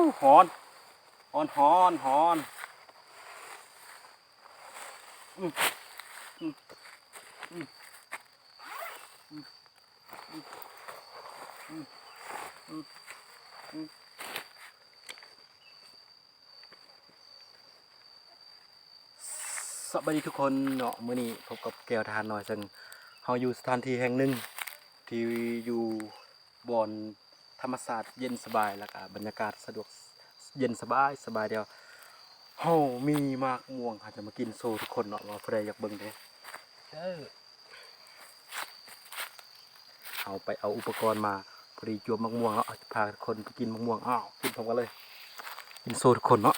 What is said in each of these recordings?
ຮ້ອນ ຮ້ອນ ຮ້ອນ ຮ້ອນ. ອືມ ອືມ ອືມ ອືມ ອືມ ອືມ ອືມ. ສະບາຍດີທຸກຄົນເນາະ, ມື້ນີ້ພົບກັບແກ້ວທະຫານນ້ອຍ ເຊິ່ງເຮົາຢູ່ສະຖານທີ່ແຫ່ງໜຶ່ງທີ່ຢູ່ບ່ອນທຳມະຊາດເຢັນສະບາຍ ແລ້ວກະບັນຍາກາດສະດວກເຢັນສະບາຍ ສະບາຍ. ດຽວເຮົາມີໝາກມ່ວງ ເຮົາຈະມາກິນໂຊທຸກຄົນເນາະ ວ່າຜູ້ໃດຢາກເບິ່ງເດ້. ເຮົາໄປເອົາອຸປະກອນມາ ພໍດີຈວບໝາກມ່ວງເນາະ ເຮົາຈະພາທຸກຄົນໄປກິນໝາກມ່ວງ. ອ້າວ ກິນພ້ອມກັນເລີຍ ກິນໂຊທຸກຄົນເນາະ.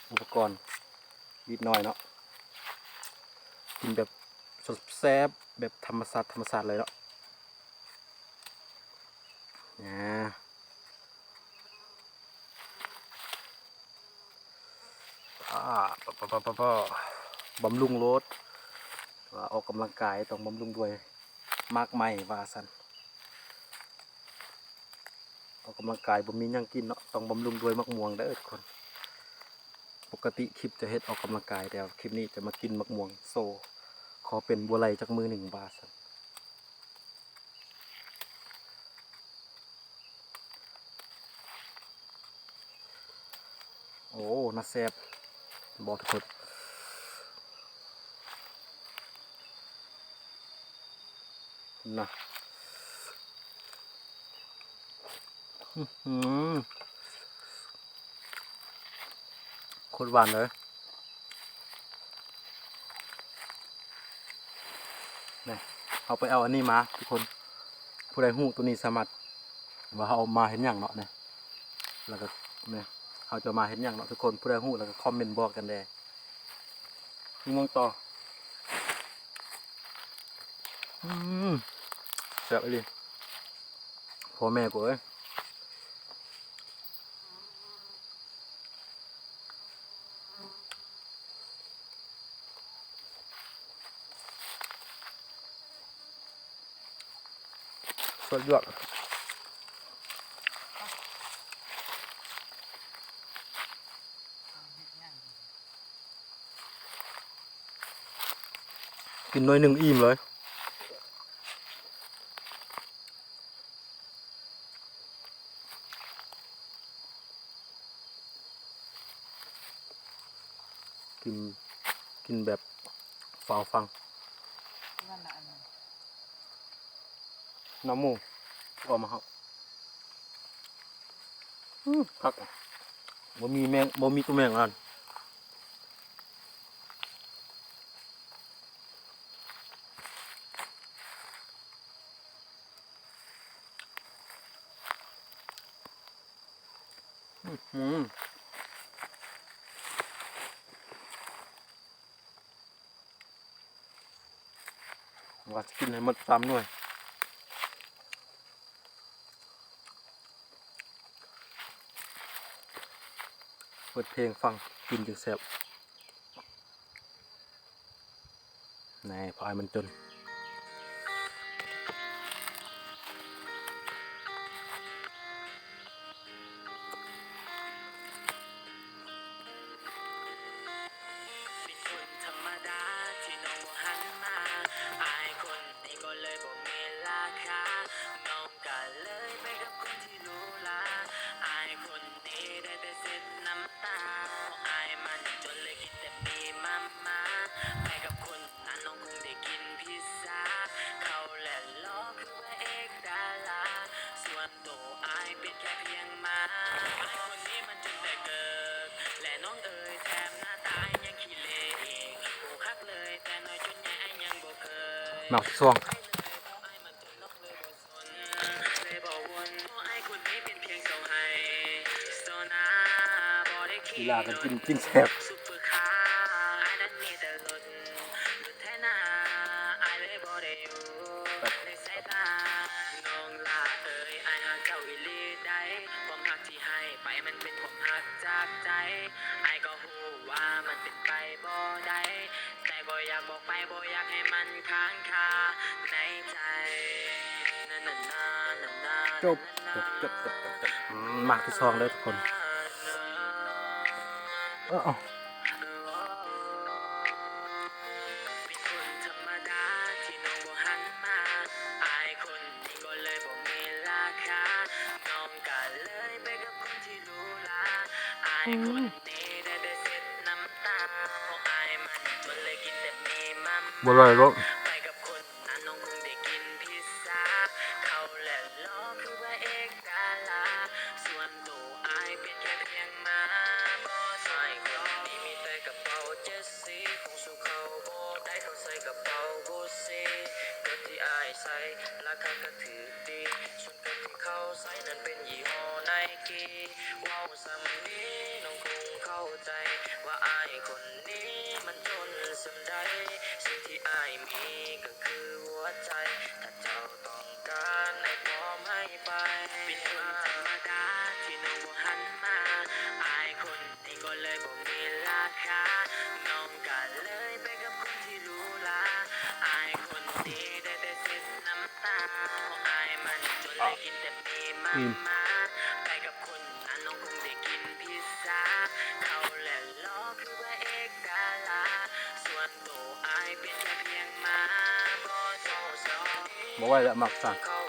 ອຸປະກອນນິດໜ້ອຍເນາະ ກິນແບບແຊບໆ ແບບທຳມະຊາດ ທຳມະຊາດເລີຍເນາະ. ອາ ອາ ປະ ປະ ປະ ປະ ບຳລຸງໂລດ ວ່າອອກກຳລັງກາຍຕ້ອງບຳລຸງດ້ວຍໝາກໄມ້ວ່າຊັ້ນ. ອອກກຳລັງກາຍບໍ່ມີຫຍັງກິນເນາະ ຕ້ອງບຳລຸງດ້ວຍໝາກມ່ວງເດີທຸກຄົນ. ປົກກະຕິຄລິບຈະເຮັດອອກກຳລັງກາຍ ແຕ່ວ່າຄລິບນີ້ຈະມາກິນໝາກມ່ວງໂຊ ຂໍເປັນບົວໄລຈັກມື້ໜຶ່ງວ່າຊັ້ນ. ໂອ້ ໜ້າແຊບບໍ່ທຸກຄົນ ນະ. ອື ໂຄດຫວານເລີຍ. ນີ້ ເຮົາໄປເອົາອັນນີ້ມາທຸກຄົນ. ຜູ້ໃດຮູ້ໂຕນີ້ສາມາດວ່າເຮົາເອົາມາເຮັດຫຍັງເນາະນີ້ ແລ້ວກໍນີ້ ເຮົາຈະມາເຮັດຫຍັງເນາະທຸກຄົນ. ຜູ້ໃດຮູ້ແລ້ວກໍຄອມເມັນບອກກັນແດ່. ເບິ່ງຕໍ່. ອືມ ແຊບອີ່ຫຼີ ພໍ່ແມ່ກູເອີຍ. ສຸດຍອດ ກິນໜ້ອຍໜຶ່ງອີ່ມເລີຍ. ກິນ ກິນແບບຟ້າວຟັ່ງ ນ້ຳໝູ ເອົາມາເຮົາ. ອືມ ຄັກ ບໍ່ມີແມງ ບໍ່ມີຕົວແມງອັນ. ອືມ ວ່າຊິກິນໃຫ້ໝົດສາມໜ່ວຍ. ເປີດເພງຟັງ ກິນຈຶ່ງແຊບ. ແນ່ ພໍອ້າຍມັນຈົນ. ເປັນຄົນທຳມະດາທີ່ນ້ອງບໍ່ຫັນມາ, ອ້າຍຄົນນີ້ກໍເລີຍບໍ່ມີລາຄາ, ນ້ອງກໍເລີຍໄປກັບຄົນທີ່ຫຼູຫຼາ, ອ້າຍຄົນນີ້ໄດ້ແຕ່ເຊັດນ້ຳຕາ, ເພາະອ້າຍມັນຈົນເລີຍກິນແຕ່ໝີ່ມາມ່າ, ໄປກັບຄົນນັ້ນນ້ອງຄົງໄດ້ກິນພິດຊາ, ເຂົ້າແລະຫຼໍ່ຄືພະເອກດາລາ, ສ່ວນໂຕອ້າຍເປັນແຄ່ພຽງໝາ, ອ້າຍຄົນນີ້ມັນ ໝາກຊວງ ເວລາກັນກິນ ກິນແຊບ. ໄປມັນເປັນຄວາມຮັກຈາກໃຈ, ອ້າຍກໍຮູ້ວ່າມັນເປັນໄປບໍ່ໄດ້, ແຕ່ກໍຢາກບອກໄປ ບໍ່ຢາກໃຫ້ມັນຄ້າງຄາໃນໃຈ. ຈົບ ຈົບ ຈົບ ຈົບ ຈົບ ຈົບ ອືມ ໝາກທີສອງເດີທຸກຄົນ. ເອົ້າ ບໍ່ໄດ້ດອກ. ອີ່ມ ບໍ່ໄຫວແລ້ວ ມັກຊະ.